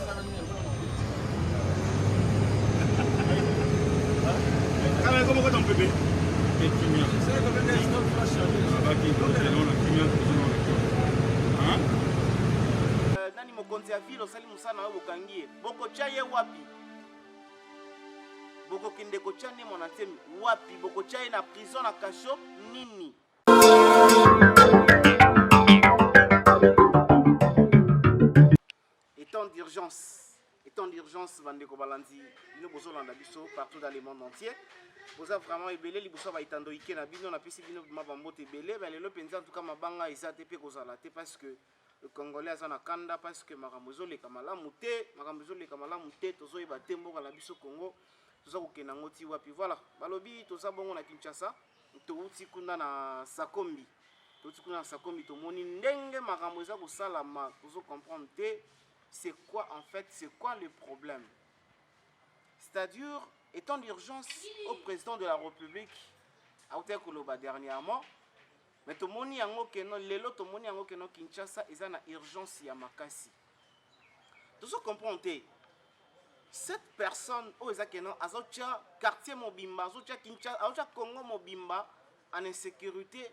Nani mokonzi ya ville osali mosala na yo bokangi ye bokotya ye wapi bokokende kotya ne mwana nsemi wapi bokotya ye na prison na kasho nini Etant d'urgence, etant d'urgence bandeko balandi bino bozolanda biso partout dans le monde entier. Boza vraiment ebele liboso ba etando ike na bino napesi bino ma bambote ebele ba lelo penza en tout cas mabanga eza te pe kozala te parce que le congolais aza na kanda parce que makambo ezoleka malamu te makambo ezoleka malamu te tozoyeba te mboka na biso Congo toza kokende yango ti wapi voilà balobi toza bongo na Kinshasa Towuti kuna na Sakombi, towuti kuna na Sakombi tomoni ndenge makambo eza kosalama tozo comprendre te c'est quoi en fait c'est quoi le problème c'est-à-dire étant d'urgence au président de la République awutaki koloba dernièrement mais tomoni yango keno lelo tomoni yango keno Kinshasa eza na urgence ya makasi tozo comprendre te cette personne oyo eza keno azotia quartier mobimba azotia Kinshasa azotia Congo mobimba en insécurité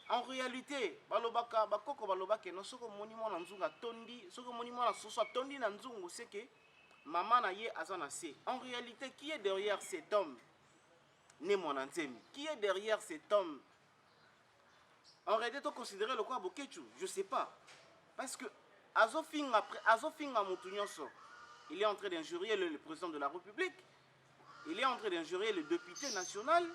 en réalité balobaka bakoko baloba keno soki omoni mwana nzungu atondi soki omoni mwana soso atondi na nzungu seke mama na ye aza na se en réalité qui est derrière cet homme ne mwana nzemi qui est derrière cet homme En réalité to considérer lokola Boketshu, je sais pas. Parce que azofinga azofinga mutu nyonso. Il est en train d'injurier le, le président de la République. Il est en train d'injurier le député national.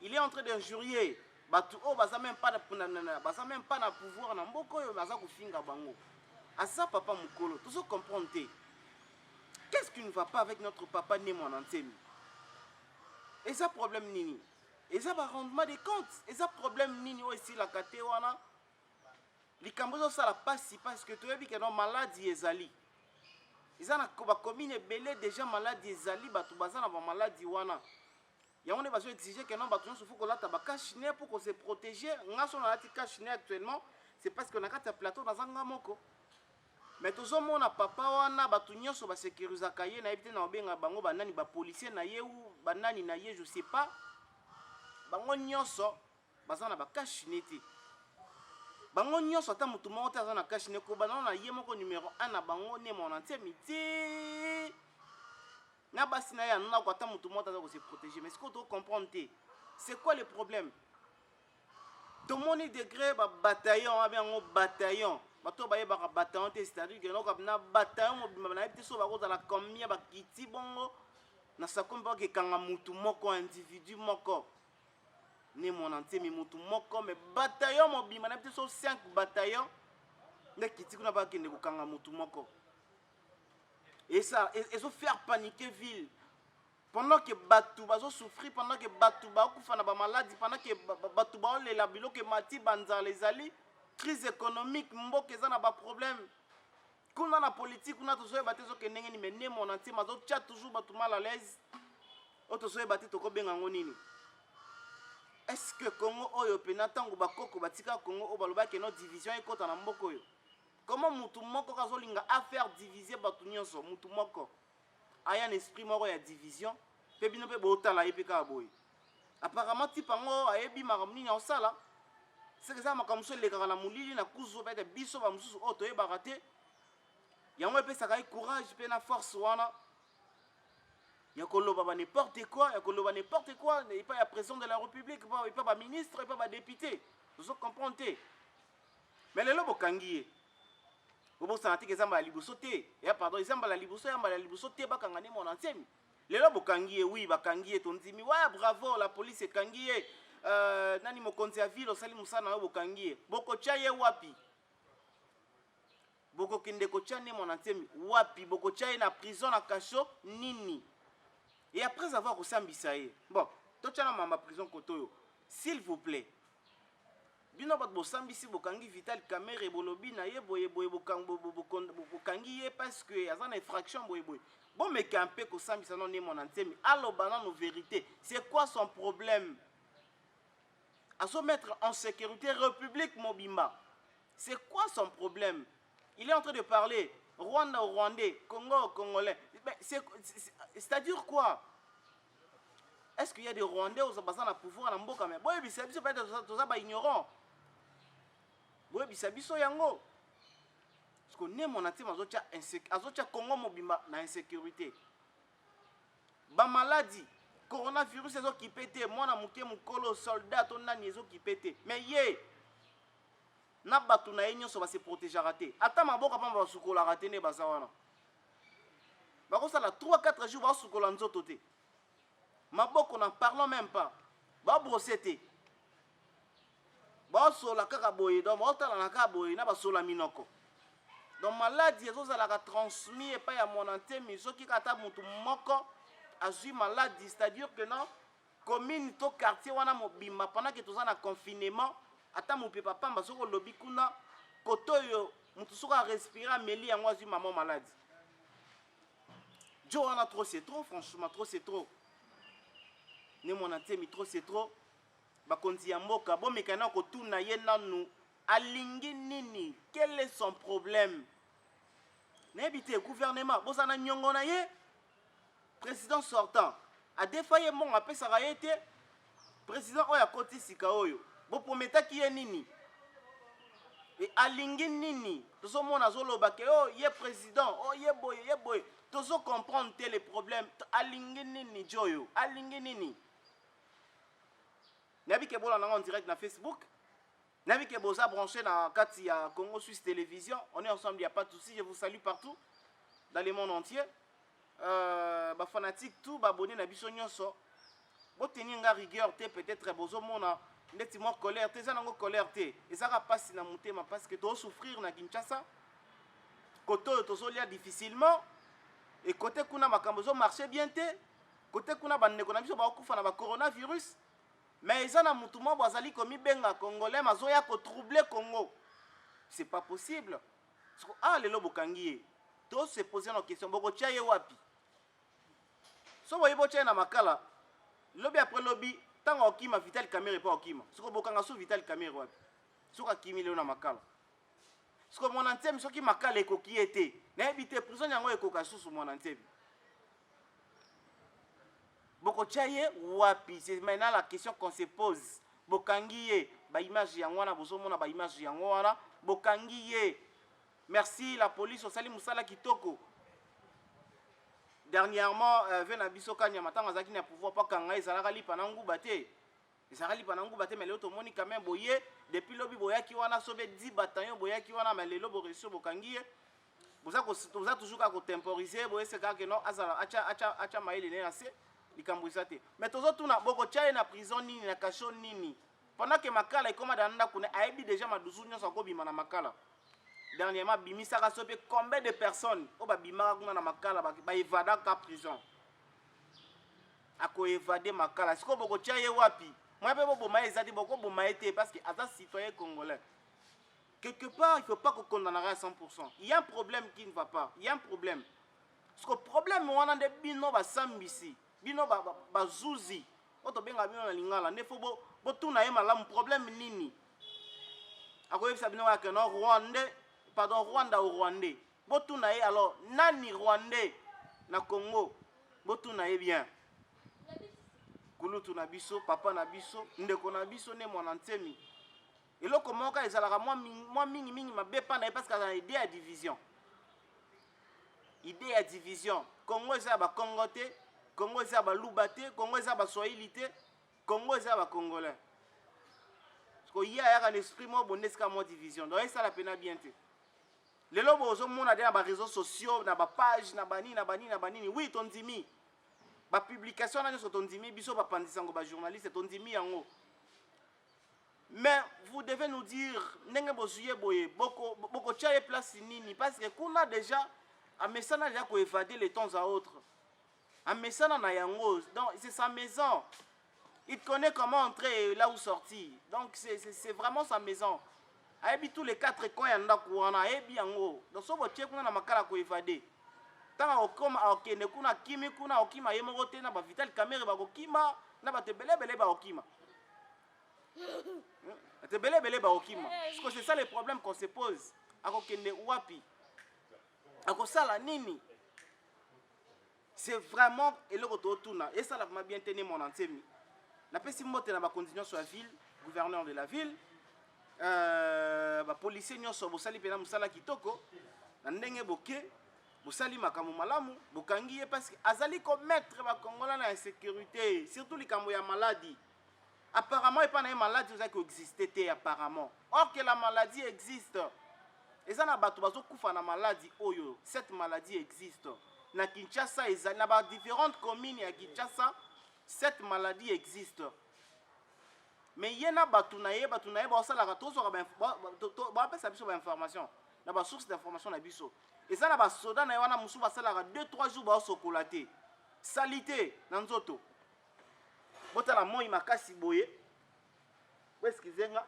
Il est en train d'injurier bato oyo baza même pas na, baza même pas na pouvoir na mboka oyo baza kofinga bango. Aza papa mukolo, tozo comprendre te. Qu'est-ce qui ne va pas avec notre papa Ne Mwana Nsemi? Eza problème nini? Eza ba rendement de compte, eza problème nini oyo esilaka te wana? Likambo ezosala pasi parce que toyebi ke non maladi ezali. Eza na ba commune ebele déjà maladi ezali, bato baza na ba maladi wana. Yango nde bazo exiger ke non bato nyonso faut kolata ba cache-nez pour ko se protéger. Nga so nalati cache-nez actuellement, c'est parce que na kati ya plateau naza nga moko. Mais tozo mona papa wana batu nionso ba securisaka ye nayebi te nakobenga bango ba nani ba policiers na ye ou ba nani na ye je sais pas bango nionso baza na ba cache nez te bango nionso ata mutu moko te aza na cache nez kobanda na ye moko numero 1 na bango ne mwana nsemi ti na basi na ye ya ndako ata mutu moko te aza ko se protéger mais sikoyo to comprendre te c'est quoi le problème Tomoni degre ba bataillon abe yango bataillon bato oyo bayebaka bataillon te c'est-à-dire que noka na bataillon mobimba nayebi te soki bakozala combien bakiti bongo na sakombi bakekanga mutu moko individu moko ne mwana nsemi mutu moko mais bataillon mobimba nayebi te so 5 bataillon nde kiti kuna bakende kokanga mutu moko et ça ezo faire paniquer ville Pendant que batu bazo souffrir, pendant que batu bakufa na ba maladi, pendant que batu baolela biloko emati, ba nzala ezali, crise économique, mboka eza na ba problème. Kuna na politique kuna tozoyeba te ezokende ndenge nini, mais ne mon entier azotia toujours batu mal à l'aise. Oyo tozoyeba te tokobenga yango nini? Est-ce que Congo oyo pena ntango bakoko batika Congo oyo balobaki no division ekota na mboka oyo? Comment mutu moko azolinga a faire diviser batu nyonso, mutu moko? Aya na esprit moko ya division pe bino pe botala ye pe kaka boye. Apparemment type yango ayebi makambo nini aosala. Seke eza makambo mosusu elekaka na molili na kuzu peut-être biso ba mosusu oyo toyebaka te. Yango epesaka ye courage pe na force wana ya koloba ba n'importe quoi, ya koloba n'importe quoi epai ya président de la République, epai ba ministre, epai ba député. Tozo comprendre te. Mais lelo bokangi ye. Bobosana te ke eza mbala liboso te. Ya pardon, eza mbala liboso, ya mbala liboso te bakanga ne mwana nsemi. Lelo bokangi ye, oui, bakangi ye, tondimi. Ouais, bravo, la police ekangi ye. Euh, nani mokonzi ya ville osali mosala na yo bokangi ye. Bokotia ye wapi? Bokokende kotia ne mwana nsemi wapi? Bokotia ye na prison na cachot nini? Et après avoir kosambisa ye. Bon, totia na mamba prison kotoyo. S'il vous plaît. Bino bato bosambisi bokangi Vital Kamerhe bolobi na ye boye boye bokangi ye parce que aza na infraction boye boye bomeka mpe kosambisa nano Ne Muanda Nsemi aloba nano verite c'est quoi son problème azo mettre en sécurité république mobimba c'est quoi son problème il est en train de parler. Rwanda au Rwandais, Congo au Congolais. C'est-à-dire quoi? Est-ce qu'il y a des Rwandais oyo baza na pouvoir na mboka? Mais boyebisa biso, peut-être toza ba ignorant. Boyebisa biso yango. Parce que Ne Muanda Nsemi azotia Congo mobimba na insécurité. Bamaladi, coronavirus ezokipe te mwana moke, mokolo, soldat to nani, ezokipe te. Mais ye na bato na ye nyonso base protégeaka te, ata maboko pamba basukolaka te. Nde baza wana, bakosala 3 4 jours basukola nzoto te, maboko n'en parlons même pas, babrosser te, baosola kaka boye. Donc baotalana kaka boye na basola minoko. Donc maladi ezozalaka transmis epai ya Muanda Nsemi. Soki kaka ata motu moko azwi maladi, c'est-à-dire que non, commune to quartier wana mobimba, pendant ke toza na confinement, ata mopepa pamba soki olobi kuna kote oyo, motu soki arespire, ameli yango, azwi mama maladi jo wana. Trop c'est trop, franchement, trop c'est trop. Ne Muanda Nsemi, trop c'est trop. Bakonzi ya mboka, bomeka na kotuna ye nanu alingi nini, quel est son problème. Nayebi te, gouvernement bozala na niongo na ye. Président sortant adefa ye mbongo apesaka ye te. Président oyo akoti sika oyo, boprometaki ye nini? E alingi nini? Tozomona azoloba ke o oh, ye président o oh, ye boye, ye boye. Tozocomprendre te le problème. Alingi nini? Joyo alingi nini? Nayebi ke bolanda ngo en direct na Facebook, nayebi ke boza branché na kati ya Congo Suisse Télévision. On est ensemble, y a pas de souci. Je vous salue partout dans le monde entier, bafanatique tout, baabonné na biso nyonso. Botenir nga rigueur te, peut-être bozomona ndeti mwa colère te. Eza nango colère te, ezaka mpasi na motema, parce que tozosouffrir na Kinshasa. Kote oyo tozolia difficilement, e kote kuna makambo ezomarche bien te. Kote kuna bandeko na biso bakokufa na bacoronavirus, mais eza na mutu moko azali komibenga Congolais, mazoya kotroubler Congo. C'est pas possible. Siko ah, lelo bokangi ye, tose poser na question: bokotia ye wapi? So boyi botia ye na Makala, lobi après lobi ntango akokima, Vital Kamerhe mpo akokima. Siko bokanga so Vital Kamerhe wapi soki akimi lelo na Makala? Siko Muanda Nsemi, soki Makala ekoki ye te, nayebi te prison yango ekoka susu Muanda Nsemi, bokotia ye wapi? C'est maintenant la question qu'on se pose. Bokangi ye, baimage yango wana bozomona, baimage yango wana, bokangi ye. Merci la police, osali mosala kitoko. Dernièrement, ve na biso Kanyama, ntango azalaki na pouvoir, mpo akanga, ezalaka lipa na nguba te, ezalaka lipa na nguba te. Mais lelo tomoni quand même boye, depuis lobi boyaki wana, sobe 10 bataillon boyaki wana. Mais lelo boréussir, bokangi ye. Boza toujours kaka kotemporiser, boyese kaka ke non, azala atya mayele ne na se, likambo eza te. Mais tozotuna: bokotia ye na prison nini, na cachot nini, pendant ke Makala ekóma na ndako ne? Ayebi déjà madusu nyonso, akobima na Makala. Dernièrement abimisaka so mpe combien de personnes oyo babimaka kuna na Makala, baevadaka prison. Akoévader Makala, sikoyo bokotia ye wapi? Moya mpe boboma ye eza te, bokoboma ye te, parce que aza citoyen congolais. Quelque part, il faut pas kokondamnaka à 100. Il y a un problème qui ne va pas, il y a un problème. Parce que problème wana nde bino basambisi, bino bazuzi oyo tobengaka bino na lingala, nde fo botuna ye malamu problème nini. Akoyebisa bino kaka non, Rwandais, pardon, Rwanda ou Rwandais. Botuna ye alors nani Rwandais na Congo? Botuna ye bien. Kulutu na biso, papa na biso, ndeko na biso nde Muanda Nsemi, eloko moko ezalaka mwa mingimingi mabe mpa na ye, parce que aza na idée ya division, idée ya division. Congo eza ya Bakongo te, Congo eza ya Baluba te, Congo eza ya Baswahili te, Congo eza ya Bacongolais. Parce ye ayaka na esprit moko bonde, esika mwa division. Donc esala mpenza bien te. Lelo bozomona de na baréseaux sociaux, na bapage, na banini, na banini, na banini. Oui, tondimi bapublication wana nyonso, tondimi biso bapandisa yango, bajournaliste tondimi yango. Mais vous devez nous dire ndenge bozwi ye boye, bokotia ye place nini? Parce que kuna déjà amesana déjà koévader les temps à autre, amesana na yango. Donc c'est sa maison, il connaît comment entrer et là où sortir. Donc c'est vraiment sa maison, ayebi tous les quatre coins ya ndako wana, ayebi yango. Donc so botie kuna na Makala, koévader, ntango akokoma, akokende kuna, akimi kuna, akokima ye moko te, na baVital Kamerhe bakokima, na bato ebele ebele bakokima, bato ebele ebele bakokima. Parce que c'est ça le problème qu'on se pose: akokende wapi? Akosala nini? C'est vraiment eloko totuna, esala vraiment bien te. Ne Muanda Nsemi, napesi mbote na bakonzi nyonso ya ville, gouverneur de la ville, bapolicier nyonso. Bosali mpena mosala kitoko na ndenge boke, bosali makambo malamu, bokangi ye parce que azali komettre bakongola na insécurité, surtout likambo ya maladie. Apparemment, epai na ye maladie ozali koexiste te apparemment, or que la maladie existe. Eza na bato bazokufa na maladie oyo. Cette maladie existe na Kinshasa, ezali na badifférentes communes ya Kinshasa. Cette maladie existe, mais ye na bato na ye, bato na ye baosalaka, tozwaka, bapesa biso bainformation na basource d'information na biso. Eza na basoda na ye wana mosusu basalaka 2 3 jours baosokola te, sali te na nzoto. Botala moi makasi boye. Boexcuser nga,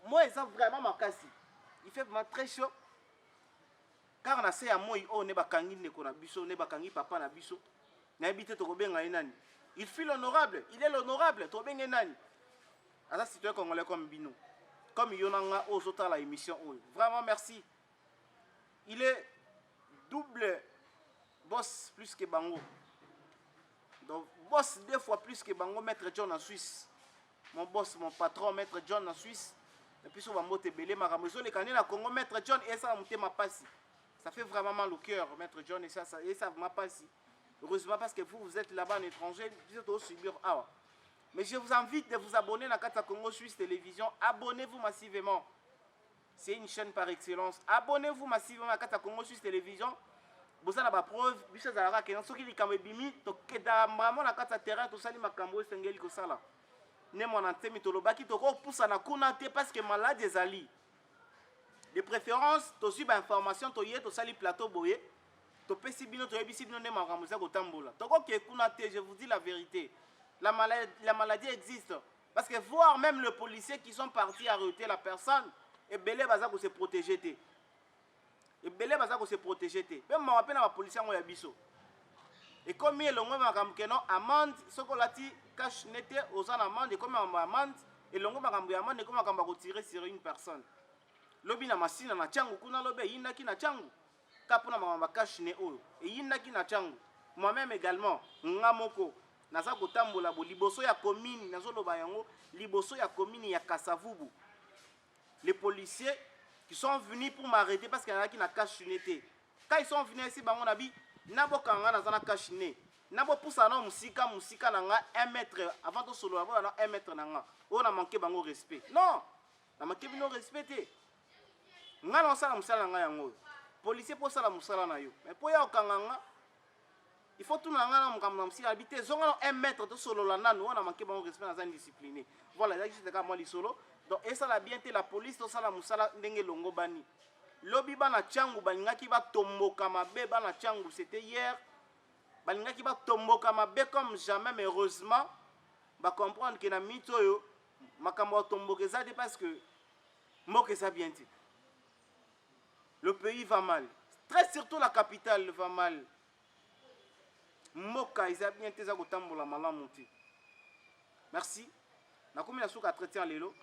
moi eza vraiment makasi, il fait vraiment très chaud. Kaka na se ya moi oyo nde bakangi ndeko na biso, nde bakangi papa na biso. Nayebi te tokobenga ye nani. Il fut l'honorable, il est l'honorable, tokobenge nani? Aza citoyen congolais comme bino, comme yo na nga oyo ozotala émission oyo. Vraiment merci. Il est double boss, plus que bango, donc boss deux fois plus que bango. Maître John en Suisse, mon boss, mon patron, maître John en Suisse, et puis so bambote ebele. Makambo ezoleka nde na Congo, maître John, esala motema pasi. Ça fait vraiment mal au cœur, maître John, et ça vraiment pasi. Heureusement, parce que vous, vous êtes là-bas en étranger, biso tozosubir awa. Mais je vous invite de vous abonner na kati ya Congo Suisse Télévision. Abonnez-vous massivement, c'est une chaîne par excellence. Abonnez-vous massivement na kati ya Congo Suisse Télévision. Boza na bapreuve. Biso ezalaka kena soki likambo ebimi, tokendaka vraiment na kati ya terrain, tosali makambo oyo esengeli kosala. Ne Muanda Nsemi, tolobaki tokopusana kuna te parce que maladie ezali. De préférence tozwi bainformation, toye, tosali plateau boye, topesi bino, toyebisi bino nde makambo eza kotambola. Tokoke kuna te. Je vous dis la vérité, la maladie existe, parce que voir même le policier qui sont partis arrêter la personne, ebele baza kose protéger te, ebele baza kose protéger te. Mpe mawa mpe na bapolisier yango ya biso, ekomi elongo makambo keno amende. Soki olati cache-nez te, oza na amende. Ekomi makambo ya amende, elongo makambo ya amende, ekomi makambo ya kotirer sur une personne. Lobi na Masina na Tshangu kuna, lobi eyindaki na Tshangu ka mpona makambo ya cache-nez oyo eyindaki na Tshangu. Moi-même également, nga moko naza kotambola bo liboso ya commune, nazoloba yango, liboso ya commune ya Kasavubu, les policiers qui sont venus pour m'arrêter parce que nazalaki na cache-nez te, quand ils sont venus, esi bango na bi nabokanga, naza na cache-nez, nabopusana na mosika, mosika na nga 1 mètre avant tosolola boya na 1 mètre na nga oyo. Na manque bango respect? Non, na manque bino respect te. Nga na osala mosala na ngai yango oyo. Policier, mpo osala mosala na yo, mais mpo ya okanga nga, il faut tuna nga na makambo na mosika. Abi te, zonga na 1 mètre, tosolola nanu. Oyo na manque bango respect? Naza indiscipliné. Voilà, ezalaki juste kaka mwa lisolo. Donc esala bien te. La police, tosala mosala ndenge elongo bani. Lobi bana Tshangu balingaki batomboka mabe. Bana Tshangu, c'était hier, balingaki batomboka mabe comme jamais, mais heureusement bacomprendre ke na miti oyo makambo ya tomboka eza te, parce que mboka eza bien te. Le pays va mal, très surtout la capitale va mal. Mboka eza bien te, eza kotambola malamu te. Merci. Nakomi na suka entretien lelo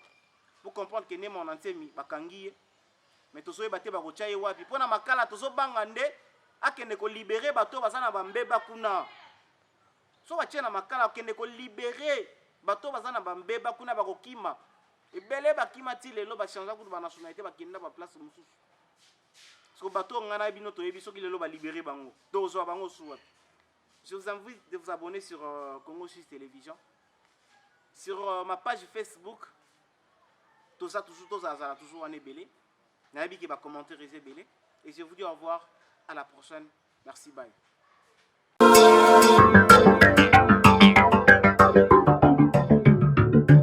pour comprendre ke nde Muanda Nsemi bakangi ye, mais tozoyeba te bakotya ye wapi. Mpo na Makala, tozobanga nde akende kolibérer bato oyo baza na bambeba kuna. So batie na Makala, akende kolibérer bato oyo baza na bambeba kuna, bakokima. Ebele bakima ti lelo, bachange kutu banationalité, bakende na baplace mosusu. Soki bato oyo ngai na bino toyebi, soki lelo balibérer bango, tozwa bango su wapi? Je vous invite de vous abonner sur Congo Suisse Télévision, sur ma page Facebook. Toza toujours, tozalazala toujours wana ebele. Nayebi ke bacommentaire eza ebele. Et je vous dis au revoir, à la prochaine. Merci, bye.